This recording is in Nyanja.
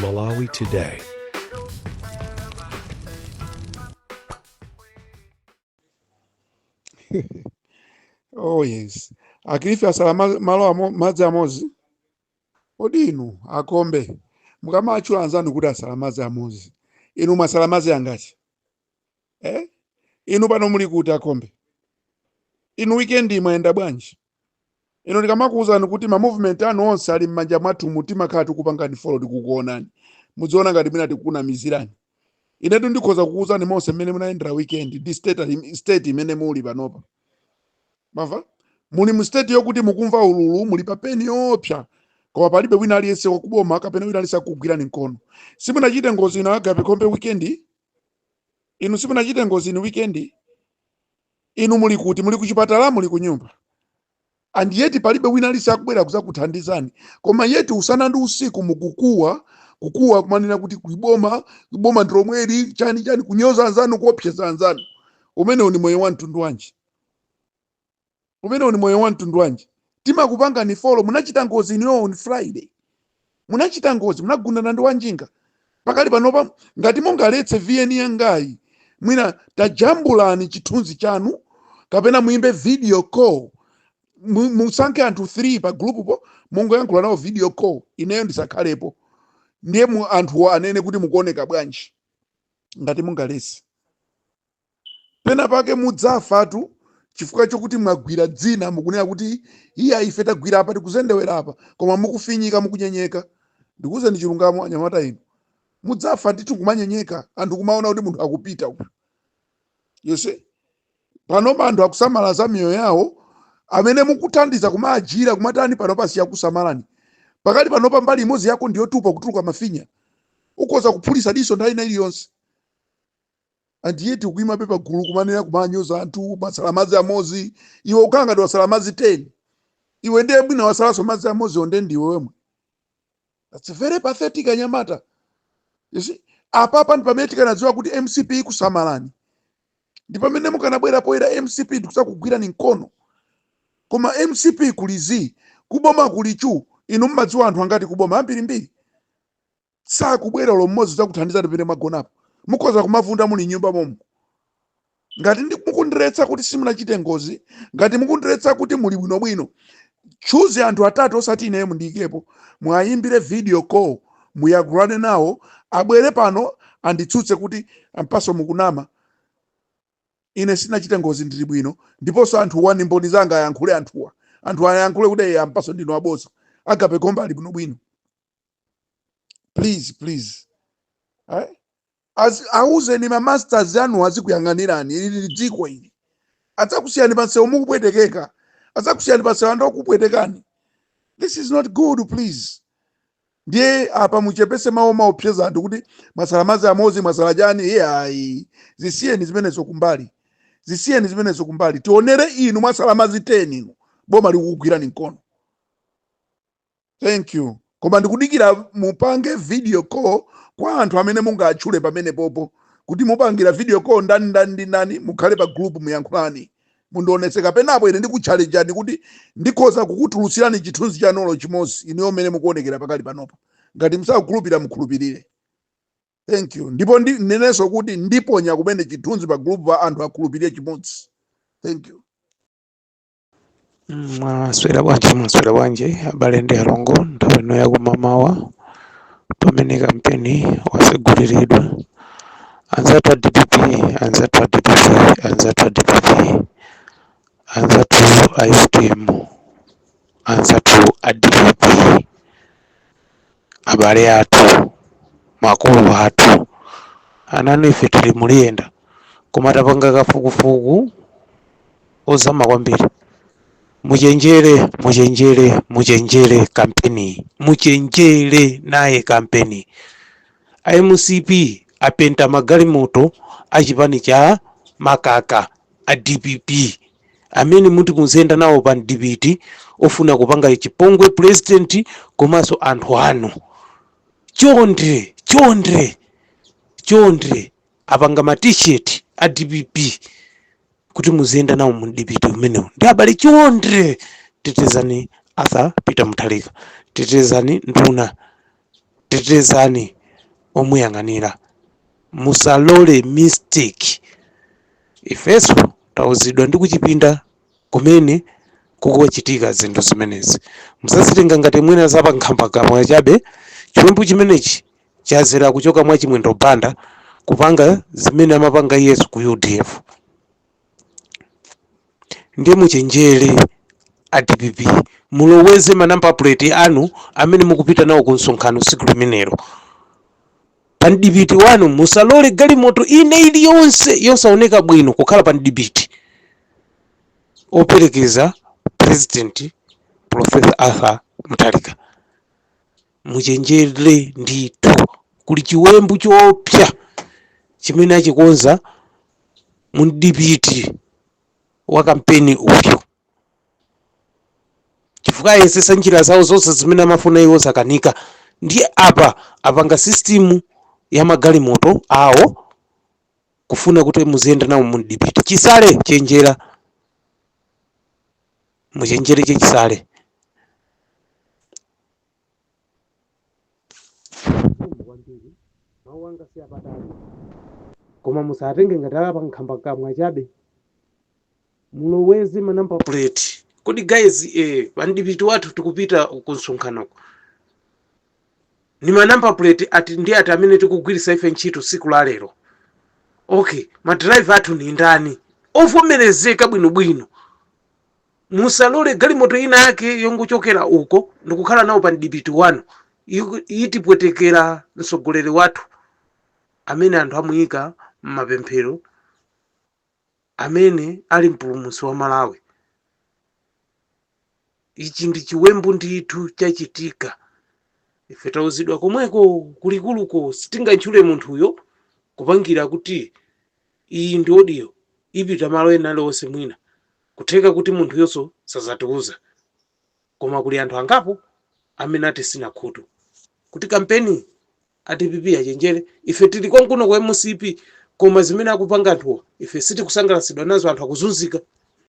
Malawi Today. Oh yes, akilifi asala malo madzi amodzi. Kodi inu akombe mukamatchula anzanu kuti asala madzi amodzi, inu mwasala madzi angati? Eh? Inu pano muli kuti akombe? Inu weekend mwayenda bwanji? Inu ndikamakuwuzani kuti ma movement anu onse ali m'manja mwathu, timakhala tikupangani follow, tikukuonani, mudziona ngati mwina tikukunamizirani. Inetu ndikhoza kukuwuzani monse mmene munayendera weekend ndi state imene muli panopa. Mwamva? Muli mu state yokuti mukumva ululu, muli pa pain yoopsa, koma palibe wina aliyense wakuboma kapena wina aliyense akukugwirani mkono. Simunachite ngozi inu Agape Khombe weekend? Inu simunachite ngozi inu weekend? Inu muli kuti? Muli kuchipatala, muli kunyumba? And yet palibe wina aliyense akubwera kuzakuthandizani, koma yet usana ndi usiku mukukuwa, kukuwa kumanena kuti kuboma, boma ndi lomweli, chani chani, kunyoza anzanu, kuopseza anzanu. Umenewu ndi moyo wa mtundu wanji? Umenewu ndi moyo wa mtundu wanji? Timakupangani follow. Munachita ngozi inuyo on Friday, munachita ngozi, munagundana ndi wanjinga. Pakali panopa ngati mungaletse VN yangayi, mwina tajambulani chithunzi chanu kapena muimbe video call, musankhe anthu 3 pa group po, mungoyankhula nawo video call, ineyo ndisakhalepo, ndiye anthuwo anene kuti mukuoneka bwanji. Ngati mungaletse, pena pake mudzafatu chifukwa chokuti mwagwira dzina, mukunena kuti iya ife tagwira apa, tikuzendewera apa, koma mukufinyika, mukunyenyeka. Ndikuwuzeni chilungamo anyamata inu, mudzafa ndithu kumanyenyeka, anthu kumaona kuti munthu akupita uyu. You see, panopa anthu akusamala za miyoyo yawo, amene mukuthandiza kumajira kumatani, panopa siyakusamalani. Pakali panopa mbali imodzi yako ndiyotupa, kutuluka mafinya, ukhoza kuphulisa diso nthawi ina iliyonse, and yet ukuimabe pagulu kumanena, kumanyoza anthu, mwasala madzi amodzi. Iwe ukhala ngati wasala madzi 10, iwe ndiye bwino wasalanso madzi amodzi, onde ndiwe wemwe. That's very pathetic, anyamata. You see, apapa ndi pamene tikanadziwa kuti MCP ikusamalani, ndi pamene mukanabwera poyera MCP ndikusakugwirani mkono. Koma MCP kuli zi, kuboma kuli chu. Inu mmadziwa anthu angati kuboma? Ambirimbiri sakubwera olo mmodzi zakuthandizani pamene mwagonapo. Mukhoza kumavunda muli nyumba momo. Ngati mukundiretsa kuti simunachite ngozi, ngati mukundiretsa kuti muli bwinobwino, choose anthu atatu, osati ineyo, mundiyikepo, mwayimbire video call, muyankhulane nawo, abwere pano anditsutse kuti ampaso mukunama, ine sinachite ngozi, ndili bwino. Ndiponso anthuwa ndi mboni zanga, ayankhule anthuwa, anthu ayankhule kuti "Eh, ampaso ndinu aboza, Agape Khombe ali bwinobwino." Please, please, eh? Auzeni ma masters anu azikuyang'anirani. Ili ndi dziko ili, adzakusiyani pansewu mukupwetekeka, adzakusiyani pansewu anthu akupwetekani. This is not good, please. Ndiye apa muchepese mawu maopseza anthu kuti mwasala madzi amodzi, mwasala chani. Iye ayi, zisiyeni zimenezo kumbali, zisiyeni zimenezo kumbali. Tionere inu mwasala madzi 10, inu boma likukugwirani mkono. Thank you. Koma ndikudikira mupange video call kwa anthu amene mungatchule pamene popo kuti mupangira video call ndani, ndani ndi ndani, mukhale pa group, muyankhulani, mundionetse. Kapenapo ine ndikutchalenjani kuti ndikhoza kukutulutsirani chithunzi chanulo chimodzi, inuyo mmene mukuonekera pakali panopa. Ngati musakukhulupirira, mukhulupirire. Thank you. Ndipo nenenso kuti ndiponya kumene chithunzi pa group pa anthu akhulupirire chimodzi. Thank you. Mwaswera bwanji? Mwaswera bwanji abale ndi alongo? Nthawi ino yakumamawa pamene kampeni waseguliridwa, anzathu a DPP, anzathu a DPP, anzathu a DPP, anzathu a UTM, anzathu a DPP, abale athu, makolo athu, ananu, ife tili muliyenda, koma tapanga kafukufuku ozama kwambiri. Muchenjere, muchenjere, muchenjere kampeni, muchenjere naye kampeni. MCP apenta magalimoto a chipani cha makaka a DPP amene muti muziyenda nawo pa mdipiti ofuna kupanga chipongwe president komanso anthu anu. Chonde, chonde, chonde, apanga ma t-shirt a DPP kuti muziyenda nawo mu mdipiti umenewu. Ndi abale, chonde, tetezani Arthur Peter Mutharika, tetezani nduna. Tetezani omuyang'anira, musalole mistake. Ifenso tauzidwa ndi kuchipinda kumene kukuchitika zinthu zimenezi. Musazitenga ngati mwina za pankhambakamwa chabe. Chiwembu chimenechi chazera kuchoka mwa Chimwendo Banda kupanga zimene amapanga iyeso ku UDF. Ndiye muchenjere a DPP, muloweze ma number plate anu amene mukupita nawo ku msonkhano tsiku limenelo. Pa mdipiti wanu musalole galimoto ine iliyonse yosaoneka bwino kukhala pa mdipiti operekeza President Professor Arthur Mutharika. Muchenjere ndithu, kuli chiwembu choopsa chimene achikonza mu mdipiti wa kampeni uyu, chifukwa ayesesa njira zawo zonse zimene amafuna iwo, zakanika. Ndiye apa apanga system ya magalimoto awo kufuna kuti muziyenda nawo mu mdipiti. Chisale, chenjera, muchenjere chechisale. Kwambiri mawu anga si apatali, koma musatenge ngati apa nkhambakamwa chabe. Muloweze ma number plate. Kodi guys, pandipiti wathu tikupita ku msonkhanoko ni ma number plate ati ndi ati amene tikugwiritsa ife ntchito tsiku la lero? Okay, ma driver athu ni ndani ovomerezeka bwinobwino? Musalole galimoto ina yake yongochokera uko ndikukhala nawo pa mdipiti wanu. Itipwetekera mtsogoleri wathu amene anthu amuyika m'mapemphero, amene ali mpulumutsi wa Malawi. Ichi ndi chiwembu ndithu chachitika. Ife tauzidwa komweko kulikuluko, sitingantchule munthuyo kupangira kuti iyi ndi audio ipita malo ena aliwonse, mwina kutheka kuti munthuyonso sazatiuza, koma kuli anthu angapo amene atisina khutu kuti kampeni a DPP achenjere. Ife tili konkuno kwa MCP, koma zimene akupanga anthuwa ife sitikusangalatsidwa nazo. Anthu akuzunzika.